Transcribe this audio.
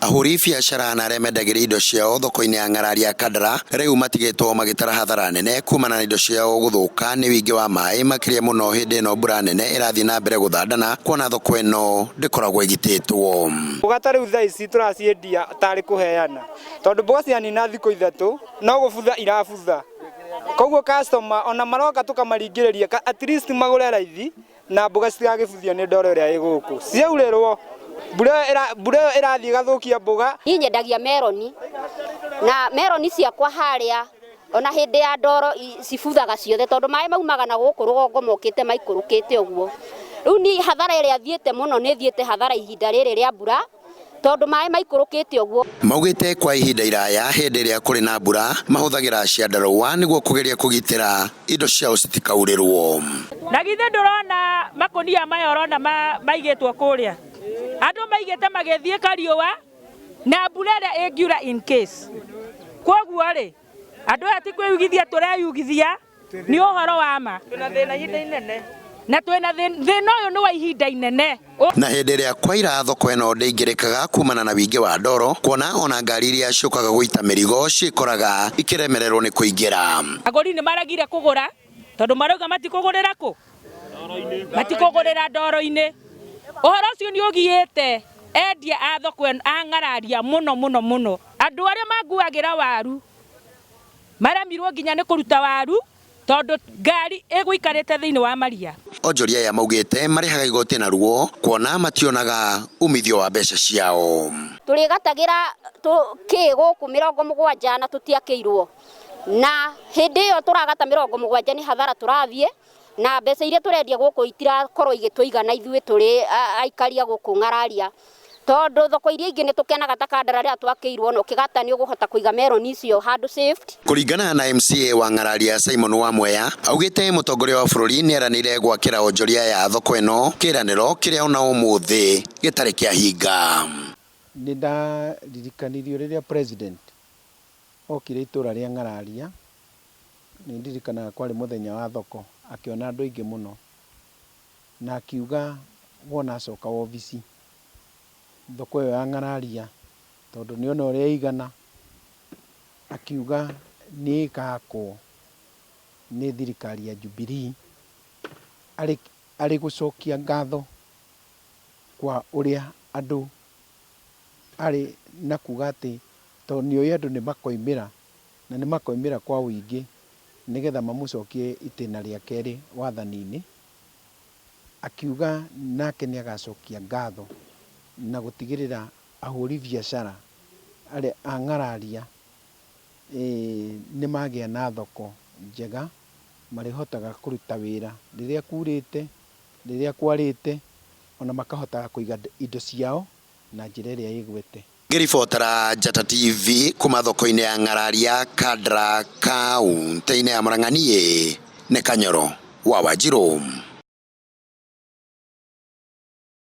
Ahũri biacara na arĩa mendagĩria indo ciao thoko-inĩ ya Ng'arari ya Kandara rĩu matigĩtwo magĩtara hathara nene kumana na indo ciao gũthũka nĩ wĩingĩ wa maĩ makĩria mũno hĩndĩ ĩno mbura nene ĩrathiĩ na mbere gũthandana kuona thoko ĩno ndĩkoragwo ĩgitĩtwo. Mboga ta rĩu thaa ici tũraciendia tarĩ kũheana tondũ mboga cianina thikũ 3 no gũbutha irabutha, koguo customer ona maroka tũkamaringĩrĩria at least magũre raithi na mboga citigagĩbuthio nĩ ndoro ĩrĩa ĩ gũkũ ciaurĩrwo mbura ĩyo ĩrathiĩ ĩgathũkia mboga. Niĩ nyendagia meroni na meroni ciakwa harĩa ona hĩndĩ ya ndoro cibuthaga ciothe tondũ maĩ maumaga na gũkũ rũgongo mokĩte maikũrũkĩte ũguo. Rĩu niĩ hathara ĩrĩa thiĩte mũno nĩ thiĩte hathara ihinda rĩrĩ rĩa mbura tondũ maĩ maikũrũkĩte ũguo. Maugĩte kwa ihinda iraya hĩndĩ ĩrĩa kũrĩ na mbura mahũthagĩra ciandarũa nĩguo kũgeria kũgitĩra indo ciao citikaurĩrwo. Na githĩ ndũrona makũnia maya ũrona maigĩtwo kũrĩa, andũ maigĩte magĩthiĩ kariũa na mbura ĩrĩa ĩngiura in case. Kwoguo rĩ, andũ aya ti kwĩyugithia tũreyugithia, nĩ ũhoro wa ma. Twĩna thĩna ihinda inene. Na twĩna thĩna ũyũ nĩ wa ihinda inene. Na hĩndĩ ĩrĩa kwaira thoko ĩno ndĩingĩrĩkaga kumana na wĩingĩ wa ndoro, kuona ona ngari iria ciũkaga gũita mĩrigo ciĩkoraga ikĩremererwo nĩ kũingĩra. Agũri nĩ maregire kũgũra tondũ marauga matikũgũrĩra kũ? Matikũgũrĩra ndoro-inĩ. Ũhoro ũcio nĩ ũgiĩte endia a thoko ĩno a ng'araria mũno mũno mũno. Andũ arĩa manguagĩra waru maremirwo nginya nĩ kũruta waru tondũ ngari ĩgũikarĩte thĩinĩ wa maria. Onjoria aya maugĩte marĩhaga igoti na ruo kuona mationaga umithio wa mbeca ciao. Tũrĩgatagĩra kĩ gũkũ 70 na tũtiakĩirwo, na hĩndĩ ĩyo tũragata 70 nĩ hathara tũrathiĩ, na mbeca iria tũrendia gũkũ itirakorwo igĩtũigana ithuĩ tũrĩ aikari a gũkũ Ng'araria, tondũ thoko iria ingĩ nĩ tũkenaga ta Kandara rĩrĩa twakĩirwo na ũkĩgata nĩ ũgũhota kũiga meroni icio handũ safe. Kũringana na MCA wa Ng'araria Simon Wamweya, augĩte mũtongoria wa bũrũri nĩ eranĩire gwakĩra onjoria ya thoko ĩno kĩĩranĩro kĩrĩa ona ũmũthĩ gĩtarĩ kĩahinga. Nĩ ndaririkanirio rĩrĩa president okire itũra rĩa Ng'araria, nĩ ndirikanaga kwarĩ mũthenya wa thoko, akĩona andũ aingĩ mũno, na akiuga wona acoka wobici, thoko ĩyo ya Ng'araria tondũ nĩ ona ũrĩa ĩigana, akiuga nĩ ĩgakwo nĩ thirikari ya Jubilee arĩ gũcokia ngatho kwa ũrĩa andũ arĩ na kuga atĩ tondũ nĩ oĩ andũ nĩ makoimĩra na nĩ makoimĩra kwa ũingĩ nĩgetha mamũcokie itĩna rĩa kerĩ wathani-inĩ, akiuga nake nĩ agacokia ngatho na gũtigĩrĩra ahũri biacara arĩa a Ng'araria nĩ magĩa na thoko njega marĩhotaga kũruta wĩra rĩrĩa kurĩte, rĩrĩa kwarĩte, ona makahotaga kũiga indo ciao na njĩra ĩrĩa ĩgwete. Ngĩribotera Njata TV kuma thoko-inĩ ya Ng'araria, Kandara, kaunti-inĩ ya Murang'a, niĩ nĩ Kanyoro wa Wanjirũ.